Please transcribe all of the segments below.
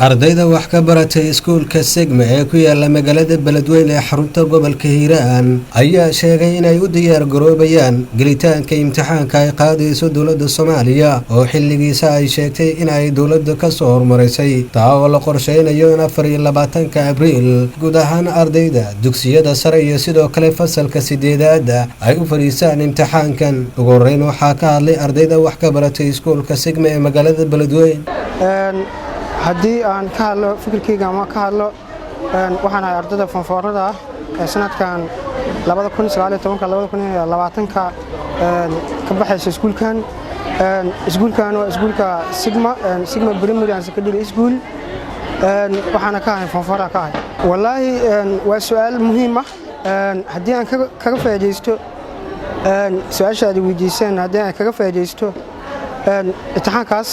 Ardayda wax ka baratay iskuulka Sigma ee ku yaala magaalada Beledweyne ee xarunta gobolka Hiiraan ayaa sheegay inay u diyaar garoobayaan gelitaanka imtixaanka ay qaadayso dowladda Soomaaliya, oo xilligiisa ay sheegtay in ay dowladda ka soo horumarisay, taa oo la qorsheynayo in 24-ka Abriil guud ahaan ardayda dugsiyada sare iyo sidoo kale fasalka sideedaad ay u fadhiisaan imtixaankan. Ugu horeyn waxaa ka hadlay ardayda wax ka baratay iskuulka Sigma ee magaalada Beledweyne. Haddii aan ka hadlo fikirkeyga ama ka hadlo, waxaan ahay ardayda form four-ada ah ee sanadkan ka ka baxaysa iskuulkan. Iskuulkan waa iskuulka Sigma, Sigma Primary and Secondary School. Waxaana ka ahay form four-a ka ahay. Wallaahi waa su'aal muhiim ah. Haddii aan kaga faa'iidaysto su-aasha aad weydiiseen, haddii aan kaga faa'iidaysto, imtixaankaas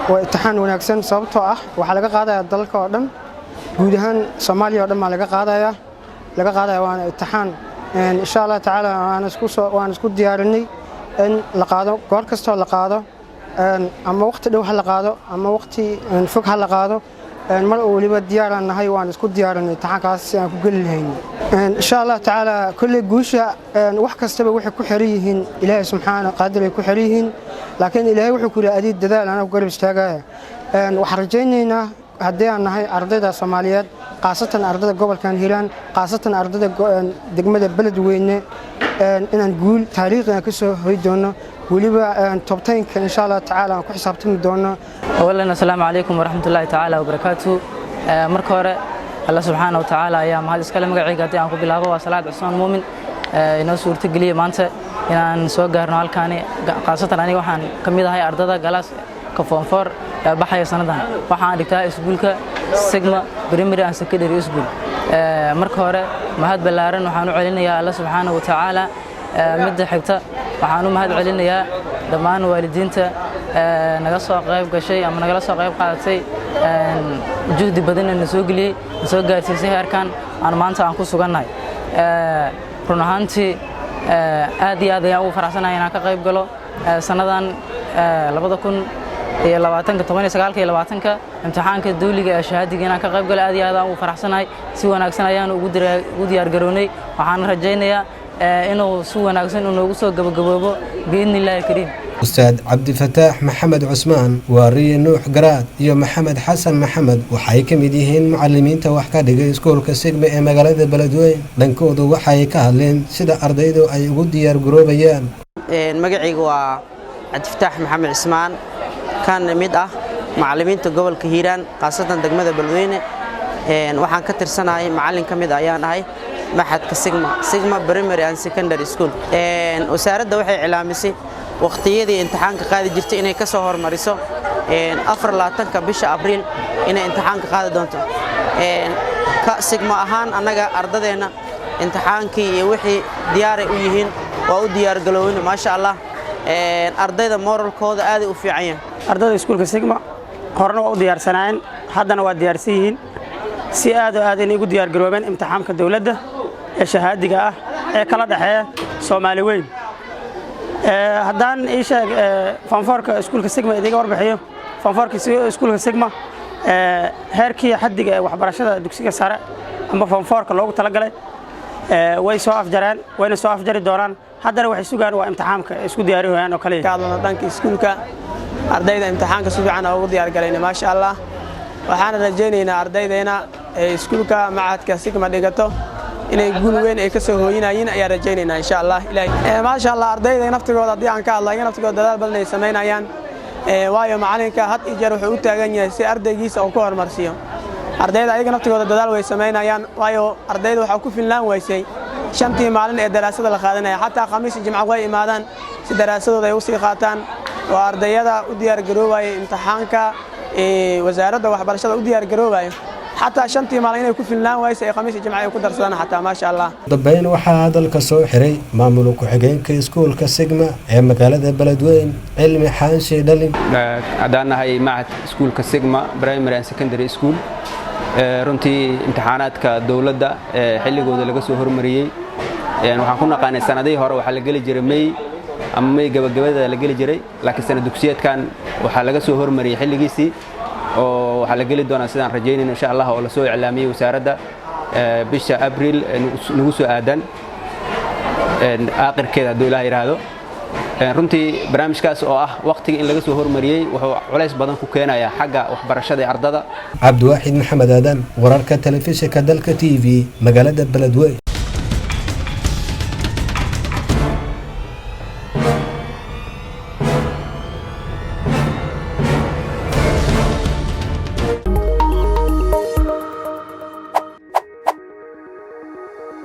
waa imtixaan wanaagsan, sababtoo ah waxaa laga qaadaya dalka oo dhan, guud ahaan Soomaaliya oo dhan baa laga qaadaya. Waana imtixaan, insha Allah tacaala, waan isku diyaarinay in la qaado goor kastoo la qaado, ama waqti dhow ha la qaado ama waqti fog ha la qaado. Mar weliba diyaaraan nahay, waan isku diyaarinay imtixaankaas si aan ku geli lahayn, insha Allah tacaala. Kolley guusha wax kastaba waxay ku xiran yihiin Ilaahay subxaana qaadir ay ku xiran yihiin, laakiin Ilaahay wuxuu ku yidhi: "Adii dadaal, anaa ku garab istaagaya." Waxaan rajaynaynaa haddii aan nahay ardayda Soomaaliyeed, khaasatan ardayda gobolkan Hiiraan, khaasatan ardayda degmada Beledweyne, inaan guul taariikhi aan ka soo hoy doono, weliba top 10-ka, insha Allah tacaala, aan ku xisaabtami doono. Awalan, assalaamu calaykum waraxmatullaahi tacaala wabarakaatu. Marka hore Alla subxaana wa tacaala ayaa mahad iskale. Magacayga haddii aan ku bilaabo waa Salaad Cusmaan Muumin, inoo suurtageliyey maanta inaan soo gaarno halkaani. Khaasatan aniga waxaan ka mid ahay ardada class-ka form four ee baxaya sanadan. Waxaan dhigtaa iskuulka Sigma Primary and Secondary School. Marka hore mahad ballaaran waxaan u celinayaa Alla subxaana wa tacaala. Midda xigta, waxaan u mahad celinayaa dhammaan waalidiinta naga soo qayb gashay ama nagala soo qayb qaadatay, juhdi badanna na soo geliyey, na soo gaarsiisay heerkan aan maanta aan ku sugannahay. Run ahaantii aad iyo aad ayaan ugu faraxsanahay inaan ka qayb galo sannadan 2020-ka, 19-ka iyo 20-ka, imtixaanka dawliga ee shahaadiga inaan ka qayb galo. Aad iyo aad aan ugu faraxsanahay. Si wanaagsan ayaan ugu diyaar garownay. Waxaan rajaynayaa inuu si wanaagsan inoogu soo gabagaboobo, biidni Illaahi kariim. Ustaad Cabdifataax Maxamed Cusmaan, Waariye Nuux Garaad iyo Maxamed Xasan Maxamed waxay ka mid yihiin mucalimiinta wax ka dhigay iskuulka Sigma ee magaalada Beledweyne. Dhankoodu waxay ka hadleen sida ardaydu ay ugu diyaar garoobayaan. Magacayga waa Cabdifataax Maxamed Cismaan, kana mid ah macallimiinta gobolka Hiiraan, khaasatan degmada Beledweyne. Waxaan ka tirsanahay, macallin ka mid ayaan ahay machadka Sigma, Sigma Primary and Secondary School. Wasaaradda waxay cilaamisay waqtiyadii imtixaanka qaadi jirtay inay ka soo hormariso, 24-ka bisha Abriil inay imtixaanka qaadi doonto. Ka Sigma ahaan, annaga ardadeenna imtixaankii iyo wixii diyaaray u yihiin, waa u diyaargalooweyna, maasha Allah. Ardayda morale-kooda aaday u fiican yahay. Ardayda iskuulka Sigma horena waa u diyaarsanaayeen, haddana waa diyaarsan yihiin. Si aad oo aad inay ugu diyaargaroobeen imtixaanka dowladda ee shahaadiga ah ee kala dhexeeya Soomaali weyn. Haddaan ii sheeg form four-ka iskuulka Sigma idiga warbixiyo, form four-ka iskuulka Sigma heerkii xaddiga ee waxbarashada dugsiga sare amba form four-ka loogu talagalay way soo afjareen, wayna soo afjari doonaan. Haddana waxay sugaan waa imtixaamka isku diyaariyayaan oo kaliya. Ka hadlana dhanka iskuulka, ardayda imtixaanka si fiican ugu diyaar galayna, maasha Allah. Waxaana rajaynaynaa ardaydeena ee iskuulka machadka Sigma dhigato inay guul weyn ay ka soo hooyinayiin ayaan rajaynaynaa, insha Allah. Maasha Allah, ardayda naftigooda haddii aan ka hadla, iyaga naftigooda dadaal badan ay samaynayaan, waayo macalinka had iyo jeer wuxuu u taagan yahay si ardaygiisa uu ku horumarsiiyo. Ardayda ayaga naftigooda dadaal way samaynayaan, waayo ardayda waxaa ku filnaan waysay 5-tii maalin ee daraasada la qaadanaya. Xataa Khamiis iyo Jimco way imaadaan si daraasadooda ay usii qaataan. Waa ardayada u diyaargaroobaya imtixaanka wasaaradda waxbarashada u diyaargaroobayo, xataa 5-tii maalin inay ku filnaan waysa ay Khamiis iyo Jimco ay ku darsadaan xataa, maasha Allah. Dambeyn waxaa hadalka soo xiray maamul ku-xigeenka iskuulka Sigma ee magaalada Beledweyne, Cilmi Xaanshi Dhalin. Haddaan nahay machad iskuulka Sigma Primary and Secondary School, runtii imtixaanaadka dowladda xilligooda laga soo hormariyey waxaan ku naqaanay sanadihii hore waxaa la geli jiray May ama May gabagabada la geli jiray, laakiin sanad dugsiyeedkan waxaa laga soo hormariyey xilligiisii. Oo waxaa la geli doonaa, sidaan rajaynayno insha Allah, oo lasoo iclaamiyey wasaaradda, bisha Abriil nagu soo aadan aakhirkeeda, hadduu Ilaah yidhaahdo. Runtii barnaamijkaas oo ah waqtiga in laga soo hormariyey wuxuu culays badan ku keenayaa xagga waxbarashada ee ardada. Cabdiwaaxid Maxamed Aadan, wararka telefishinka Dalka TV, magaalada Beledweyne.